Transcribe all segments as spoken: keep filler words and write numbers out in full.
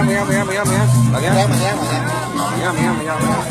Mía, mía, mía, mía. Mía, mía, mía, mía.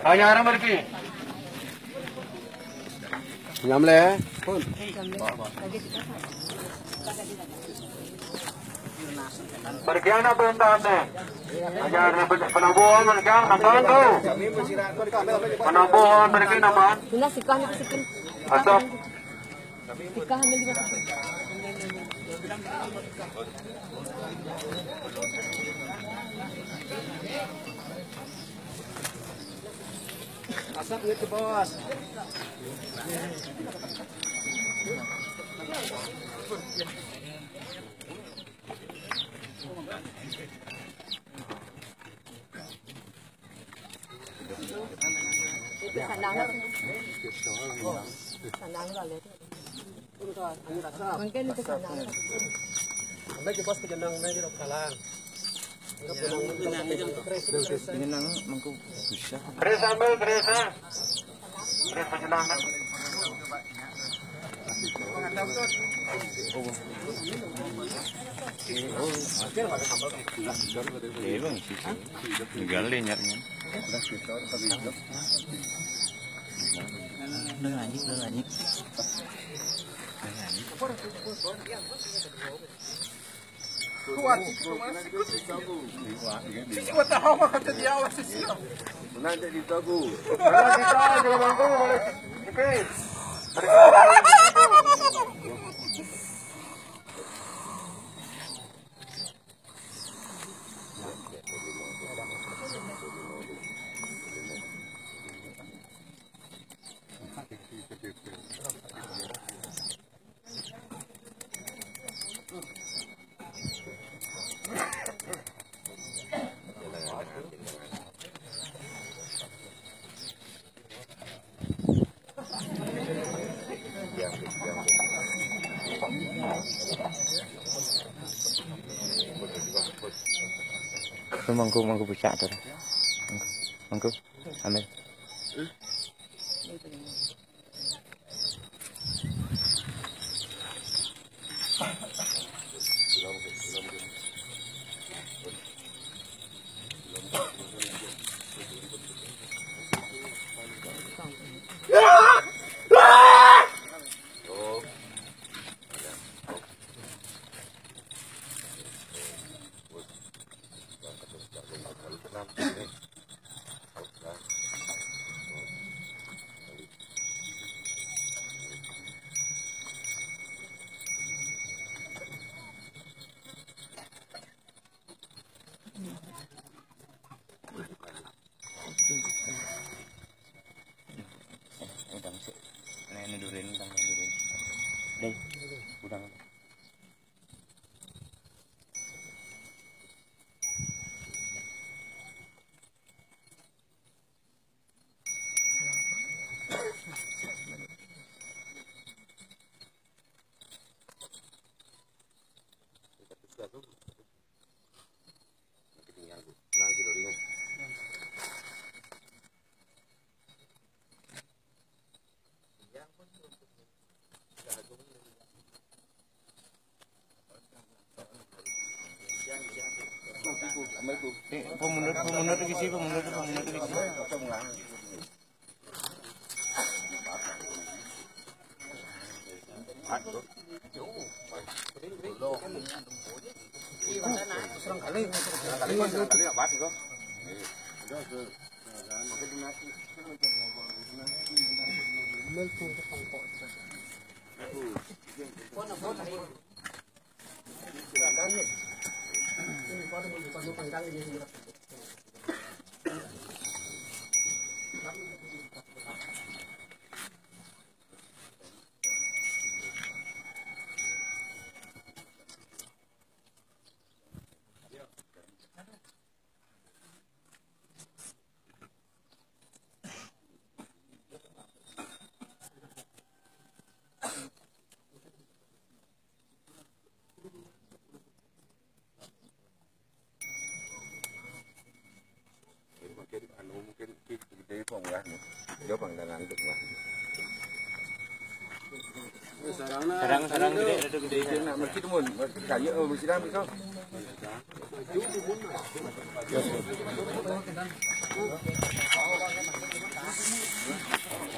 Hanya orang berarti. Nyamle. Pergian apa entah anda? Hanya penambuhan mereka nonton tu. Penambuhan mereka nama? Tuna sikah ni sikit. Asap. Sikah ni juga. Asap ni tu, bos. Mungkin itu sana. Sampai ke bos ke jenang, main di kalang. Jenang mangku bisa. Terus ambil, terus, ah. Terus jenang. Iya, Bang, sih. Tinggal lihat nyarinya. Udah ngaji, udah ngaji. Udah ngaji. Kuat itu, Mas. Sisi, what the hell, kata dia, Allah, sisi. Nanti ditabu. Nanti ditabu, jangan bangkung, malah dikit. Tu mangku, mangku pucak tu. Mangku, mangku. Ambil. Udang sih. Nah, ini durin, udang, durin. Deng, udang. Eh, pemundur, pemundur ke sini, pemundur, pemundur ke sini. Mungkin, anu, mungkin kita gede pun lah ni. Dia pun dah ngantuk lah. Sarang, sarang gede, ada gede. Dia nak mesti temun, kaya, oh, mesti dah ambil kau.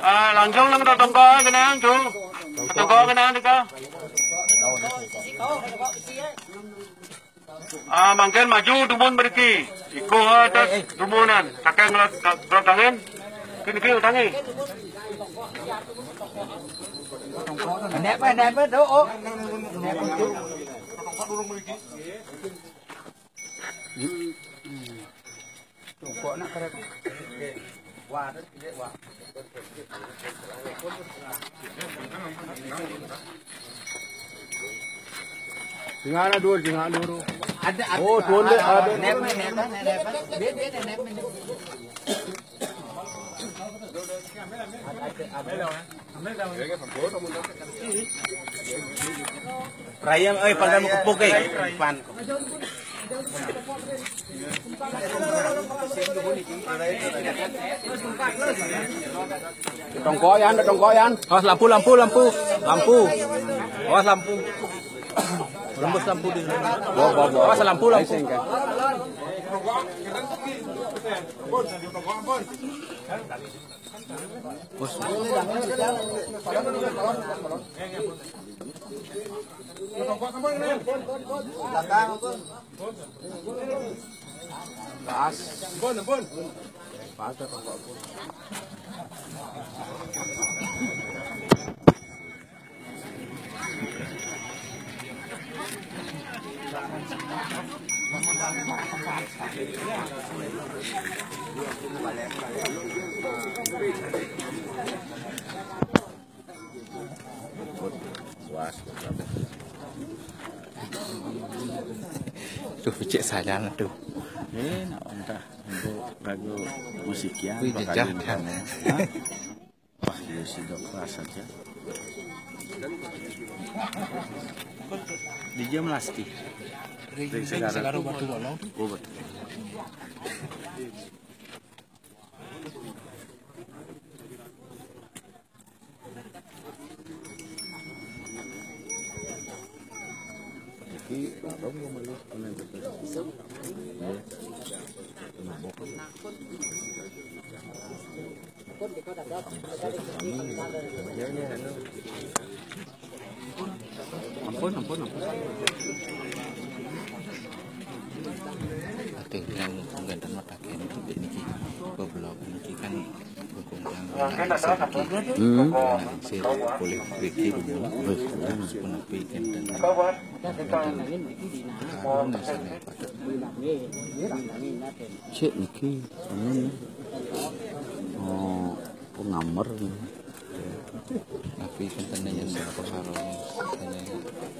Ah, langsung nang tongko kenang tu. Tongko kenang tu ka. Ah, mangkin maju dumun mriki. Iko atas dumunan. Saking ngelat ngelat tangan. Kini kini tangi. Nek apa nek apa tu? Oh. Nek apa tu? Tongko nak kerep. Wah, wah. Jingana dua, jingana dua. Ada, ada. Oh, tuan dek, ada. Nemen, nemen, nemen. Dia, dia ada nemen. Ada, ada, ada. Perayaan, eh, pandai mau kepuk, eh. Pan. Tongkoyan, tongkoyan. Awas lampu, lampu, lampu. Lampu. Awas lampu. Rembus lampu di. Bawa, bawa, bawa. Awas lampu, lampu. Bos. Pas. Pas dah, Pak. Tuh, cek saya lah tuh. Eh, nak entah. Untuk lagu musik ya, wih, apa jejak lagu dah. Kamu? Hah? Wah, iya sih, dok, keras aja. Di jam lasti. Ring, ring, segala segala tuh. Batu bolong. Oh, betul. Iki, Pak, kamu mau melih, kena betul. Ya. Mabok. Ampun, ampun, ampun. Aduh, yang penggantian mata kene niki goblok niki kan dukung yang enak sih niki. Hmm. Enak sih boleh pergi dulu. Wis, wis. Pun api kenten. Karena sana pada. Cek niki, anu. Oh, pengamer. Tapi kenten yang saya pengaruh.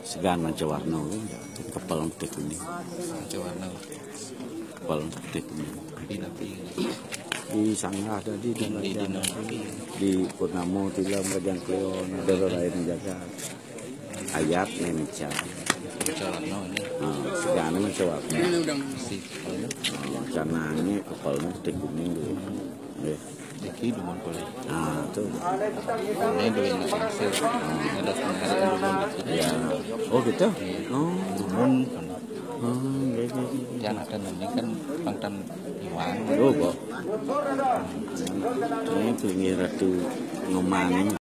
Segan manca warna, kepala putih kuning. Manca warna. Kepala putih kuning. Tapi, tapi. Di sanggah tadi, di, di, di, di Purnamo, Tilam, Kajang Kleon, ada lain jaga. Ayat nih, Mica. Manca warna ini. Nah, segan manca warna. Si, kalau ini. Nah, canangnya kepala putih kuning dulu. Nggih. Iki dumun boleh. Nah, itu. Ini duwe anak sing sir. Ada pengaruh dumun di sini. Ya. Oh, gitu? Iya. Oh. Dumun. Oh, nggih, nggih, nggih. Yang ada ini kan pangtan iwang. Oh, kok. Ini bengi Ratu Ngemaning.